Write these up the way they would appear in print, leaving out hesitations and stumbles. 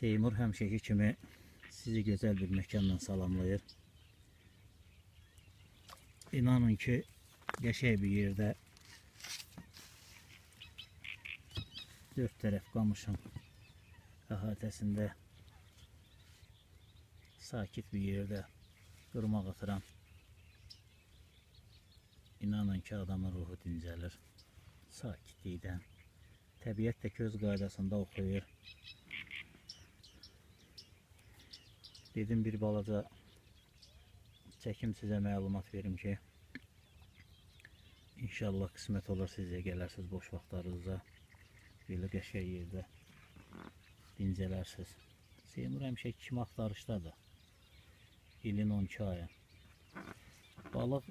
Seymur həmişəki kimi sizi gözəl bir məkanla salamlayır. İnanın ki, qəşəng bir yerdə dörd tərəf qamışın əhatəsində sakit bir yerdə qırmaq atıram. İnanın ki, adamın ruhu dincəlir. Sakitlikdən. Təbiət də öz qaydasında oxuyur. Dedim bir balaca çəkim sizə məlumat verim ki, inşallah qismət olar sizə gələrsiniz boş vaxtlarınızda belə qəşəng yerdə dincələrsiniz. Seymur həmişə kimi axtarışdadır. İlin 12 ayı. Balıq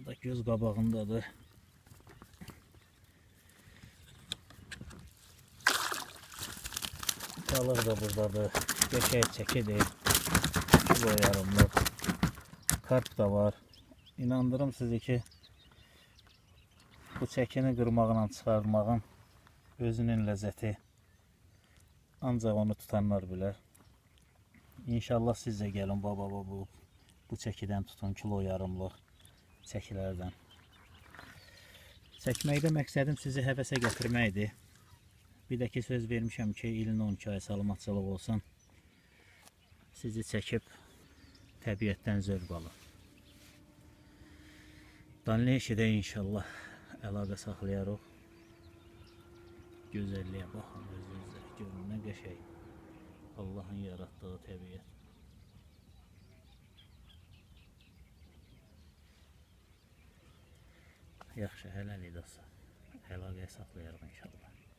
da göz qabağındadır. Balıq da buradadır. Qəşəng çəkidir. Kilo yarımlıq. Karp da var. İnandırım sizi ki, bu çəkini qırmaqla çıxarmağın özünün ləzzəti ancaq onu tutanlar bilər. İnşallah siz də gəlin baba bu çəkidən tutun, kilo yarımlıq çəkilərdən. Çəkməkdə məqsədim sizi həvəsə gətirməkdir. Bir də ki, söz vermişəm ki, ilin 12 ay salamatçılıq olsun. Sizi çəkib təbiətdən zövq alın. Danleşidə inşallah əlaqə saxlayarıq. Gözəlliyə baxın özünüzə. Görün nə qəşəng Allahın yaratdığı təbiət. Yaxşı, hələlik dostlar. Əlaqə saxlayarıq inşallah.